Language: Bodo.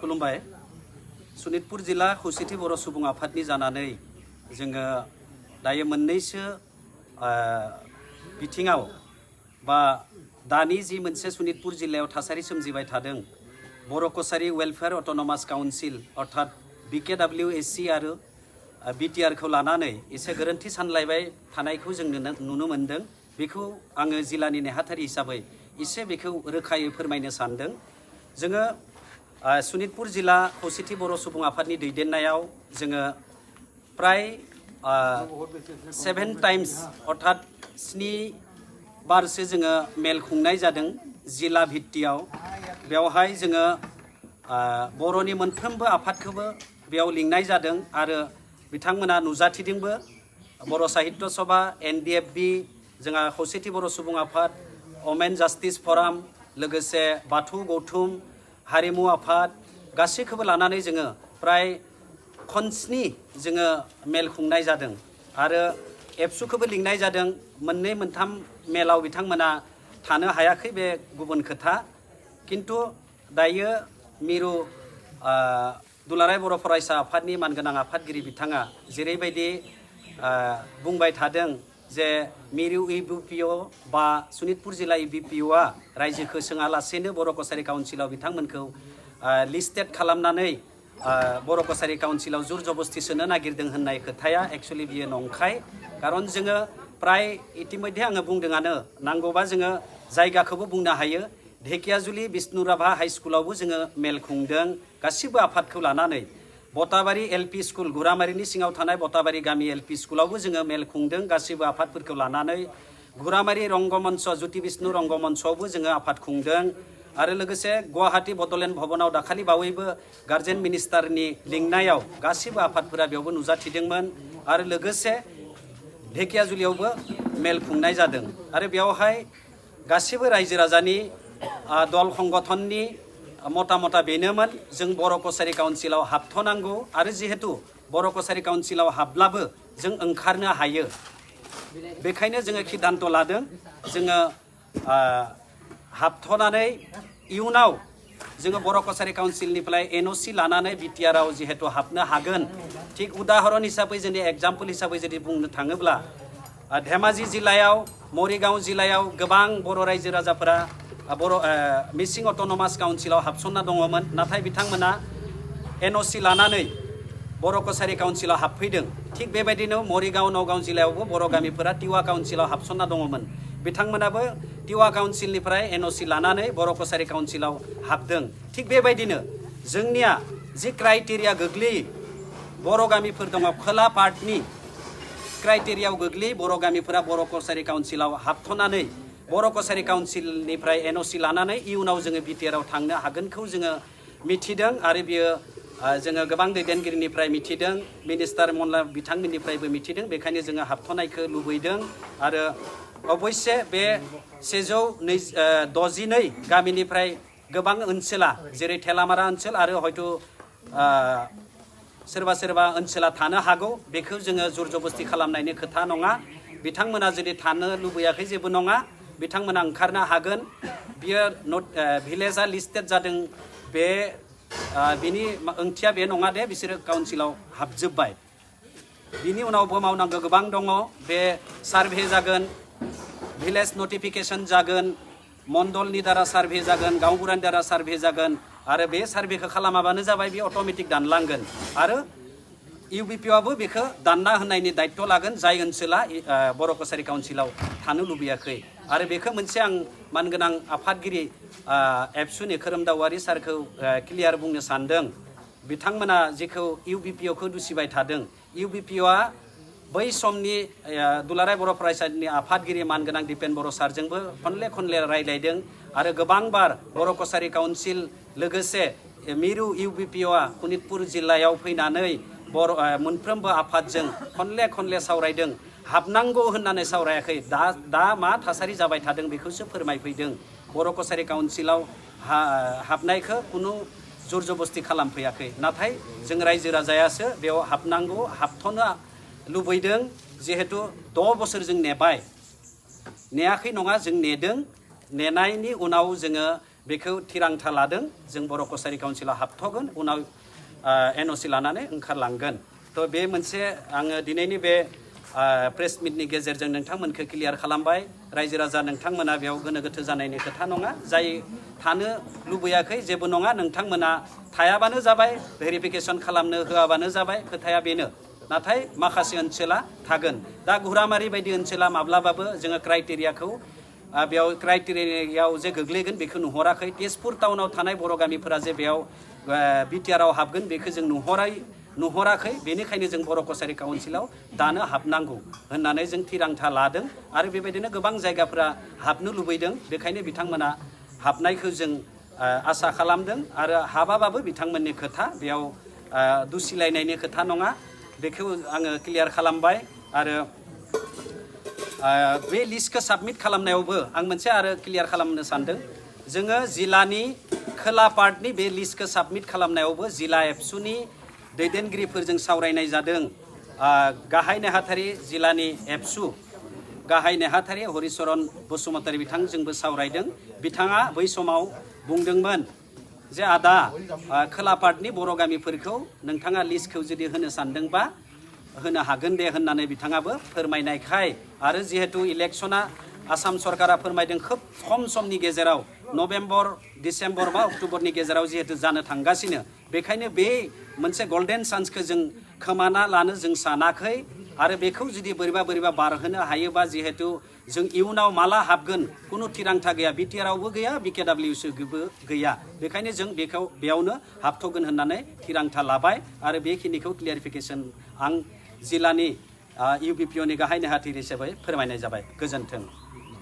खुलुमबाय सनितपुर जिल्ला खौसेथि बर' सुबुं आफादनि जानानै जोङो दायो मोननैसो बिथिङाव बा दानि जि मोनसे सनितपुर जिल्लायाव थासारि सोमजिबाय थादों बर' कसारी वेलफेयार अट'नमास काउन्सिल अर्थात BKWSC आरो BTR खौ लानानै एसे गोरोन्थि सानलायबाय थानायखौ जों नुनो मोनदों। बेखौ आङो जिल्लानि नेहाथारि हिसाबै एसे बेखौ रोखायै फोरमायनो सानदों। जोङो सनितपुर जिल्ला खौसेथि बर' सुबुं आफादनि दैदेननायाव जोङो प्राय 7 टाइम्स अर्थात 7 बारसो जोङो मेल खुंनाय जादों जिल्ला भित्तियाव। बेवहाय जोङो बर'नि मोनफ्रोमबो आफादखौबो बेयाव लिंनाय जादों आरो बिथांमोना नुजाथिदोंबो। बर' साहित्य सभा, NDFB, जोंहा खौसेथि बर' सुबुं आफाद, वमेन जास्टिस फराम, लोगोसे बाथौ गौथुम, हारिमु आफाद गासैखौबो लानानै जोङो प्राय खनस्नि जोङो मेल खुंनाय जादों आरो एबसुखौबो लिंनाय जादों। मोननै मोनथाम मेलाव बिथांमोना थानो हायाखै, बे गुबुन खोथा। किन्तु दायो मिरु दुलाराय बर' फरायसा आफादनि मानगोनां आफादगिरि बिथाङा जेरैबायदि बुंबाय थादों जे मिरु EBPO बा सनितपुर जिल्ला EBPOआ रायजोखौ सोङालासेनो बर' कसारी काउन्सिलाव बिथांमोनखौ लिस्टेड खालामनानै बर' कसारी काउन्सिलाव जुर जबस्ति सोनो नागिरदों होननाय खोथाया एक्चुअलि बियो नंखाय। खारन जोङो प्राय इतिमध्ये आङो बुंदोंआनो, नांगौबा जोङो जायगाखौबो बुंनो हायो। ढेकियाजुलि बिष्णुराभा हाई स्कुलावबो जोङो मेल खुंदों गासिबो आफादखौ लानानै। बताबारि LP स्कुल, गुरामारिनि सिङाव थानाय बताबारि गामि LP स्कुलावबो जोङो मेल खुंदों गासिबो आफादफोरखौ लानानै। गुरामारि रंगमन्च, ज्योति बिष्णु रंगमन्चआवबो जोङो आफाद खुंदों आरो लोगोसे गुवाहाटी बड'लेण्ड भवनाव दाखालि बावैबो गार्जेन मिनिस्टारनि लिंनायाव गासिबो आफादफोरा बेयावबो नुजाथिदोंमोन आरो लोगोसे ढेकियाजुलियावबो मेल खुंनाय जादों आरो बेवहाय गासिबो रायजो राजानि दल संगठननि मता बेनोमोन जों बर' कसारी काउन्सिलाव हाबथ'नांगौ आरो जिहेतु बर' कसारी काउन्सिलाव हाबब्लाबो जों ओंखारनो हायो। बेखायनो जोङो सिद्धान्त लादों जोङो हाबथ'नानै इयुनाव जोङो बर' कसारी काउन्सिलनिफ्राय NOC लानानै BTR आव जिहेतु हाबनो हागोन। थिग उदाहरन हिसाबै जोंनि एग्जाम्पल हिसाबै जुदि बुंनो थाङोब्ला धेमाजि जिल्लायाव, मरिगांव जिल्लायाव गोबां बर' रायजो राजाफोरा बर' मिसिं अट'नमास काउन्सिलाव हाबसनना दङमोन, नाथाय बिथांमोना NOC लानानै बर' कसारी काउन्सिलाव हाबफैदों। थिग बेबायदिनो मरिगांव, नगाव जिल्लायावबो बर' गामिफोरा टिवा काउन्सिलाव हाबसनना दङमोन। बिथांमोनाबो टिवा काउन्सिलनिफ्राय NOC लानानै बर' कसारी काउन्सिलाव हाबदों। थिग बेबायदिनो जोंनिया जि क्राइटेरिया गोग्लैयो, बर' गामिफोर दङ खोला पार्टनि क्राइटेरियाव गोग्लैयो, बर' गामिफोरा बर' कसारी काउन्सिलाव हाबथ'नानै बर' कसारी काउन्सिलनिफ्राय NOC लानानै इयुनाव जोङो BTR आव थांनो हागोनखौ जोङो मिथिदों आरो बियो जोङो गोबां दैदेनगिरिनिफ्राय मिथिदों, मिनिस्टार मनला बिथांमोननिफ्रायबो मिथिदों। बेखायनो जोङो हाबथ'नायखौ लुबैदों आरो अबयसे बे 162 गामिनिफ्राय गोबां ओनसोला जेरै थेलामारा ओनसोल आरो हयथ' सोरबा सोरबा ओनसोला थानो हागौ, बेखौ जोङो जुर जबस्ति खालामनायनि खोथा नङा। बिथांमोना जुदि थानो लुबैयाखै जेबो नङा, बिथांमोना ओंखारनो हागोन। बियो भिलेजआ लिस्टेड जादों, बे बिनि ओंथिया बे नङा दे बिसोरो काउन्सिलाव हाबजोब्बाय। बिनि उनावबो मावनांगौ गोबां दङ। बे सार्भे जागोन, भिलेज नटिफिकेसन जागोन, मण्डलनि दारा सार्भे जागोन, गावबुरानि दारा सार्भे जागोन आरो बे सार्भेखौ खालामाबानो जाबाय बे अट'मेटिक दानलांगोन आरो UBPOआबो बेखौ दानना होनायनि दायित्व लागोन जाय ओनसोला बर' कसारी काउन्सिलाव थानो लुबैयाखै। आरो बेखौ मोनसे आं मानगोनां आफादगिरि एबसुनि खोरोमदावारि सारखौ क्लियार बुंनो सानदों। बिथांमोना जेखौ UBPOखौ दुसिबाय थादों, UBPOआ बै समनि दुलाराय बर' फरायसालिनि आफादगिरि मानगोनां दिपेन बर' सारजोंबो खनले रायलायदों आरो गोबांबार बर' कसारी काउन्सिल लोगोसे मिरु UBPOआ सनितपुर जिल्लायाव फैनानै बर' मोनफ्रोमबो आफादजों खनले सावरायदों। हाबनांगौ होननानै सावरायाखै, दा मा थासारि जाबाय थादों बेखौसो फोरमायफैदों। बर' कसारी काउन्सिलाव हाबनायखौ खुनु जुर जबस्ति खालामफैयाखै, नाथाय जों रायजो राजायासो बेयाव हाबनांगौ, हाबथ'नो लुबैदों। जिहेतु 6 बोसोर जों नेबाय, नेयाखै नङा, जों नेदों। नेनायनि उनाव जोङो बेखौ थिरांथा लादों जों बर' कसारि काउन्सिलाव हाबथ'गोन उनाव NOC लानानै ओंखारलांगोन। थ' बे मोनसे आङो दिनैनि बे प्रेस मिटनि गेजेरजों नोंथांमोनखौ क्लियार खालामबाय। रायजो राजा नोंथांमोना बेयाव गोनो गोथो जानायनि खोथा नङा। जाय थानो लुबैयाखै जेबो नङा, नोंथांमोना थायाबानो जाबाय, भेरिफिकेसन खालामनो होआबानो जाबाय, खोथाया बेनो। नाथाय माखासे ओनसोला थागोन। दा गुरामारि बायदि ओनसोला माब्लाबाबो जोङो क्राइटेरियाखौ बेयाव क्राइटेरियायाव जे गोग्लैगोन बेखौ नुहराखै। तेजपुर टाउनाव थानाय बर' गामिफोरा जे बेयाव बिटिआरआव हाबगोन बेखौ जों नुहराखै। बेनिखायनो जों बर' कसारि काउन्सिलाव दानो हाबनांगौ होननानै जों थिरांथा लादों आरो बेबायदिनो गोबां जायगाफोरा हाबनो लुबैदों। बेखायनो बिथांमोना हाबनायखौ जों आसा खालामदों आरो हाबाबाबो बिथांमोननि खोथा, बेयाव दुसिलायनायनि खोथा नङा। बेखौ आङो क्लियार खालामबाय। आरो बे लिस्टखौ साबमिट खालामनायावबो आं मोनसे आरो क्लियार खालामनो सानदों। जोङो जिल्लानि खोला पार्टनि बे लिस्टखौ साबमिट खालामनायावबो जिल्ला एबसुनि दैदेनगिरिफोरजों सावरायनाय जादों। गाहाय नेहाथारि जिल्लानि एबसु गाहाय नेहाथारि हरिचरन बसुमतारी बिथांजोंबो सावरायदों। बिथाङा बै समाव बुंदोंमोन जे आदा खोला पार्टनि बर' गामिफोरखौ नोंथाङा लिस्टखौ जुदि होनो सानदोंबा होनो हागोन दे होननानै बिथाङाबो फोरमायनायखाय आरो जिहेतु इलेक्शना आसाम सरकारा फोरमायदों खोब खम समनि गेजेराव नभेम्बर, डिसेम्बर बा अक्ट'बरनि गेजेराव जिहेतु जानो थांगासिनो, बेखायनो बे मोनसे गल्डेन चान्सखौ जों खोमाना लानो जों सानाखै। आरो बेखौ जुदि बोरैबा बारहोनो हायोबा जिहेतु जों इयुनाव माला हाबगोन खुनु थिरांथा गैया, बिटिआरआवबो गैया, BKWSबो गैया। बेखायनो जों बेखौ बेयावनो हाबथ'गोन होननानै थिरांथा लाबाय आरो बेखिनिखौ क्लियारिफिकेसन आं जिल्लानि UBPOनि गाहाय नेहाथारि हिसाबै फोरमायनाय जाबाय। गोजोन्थों।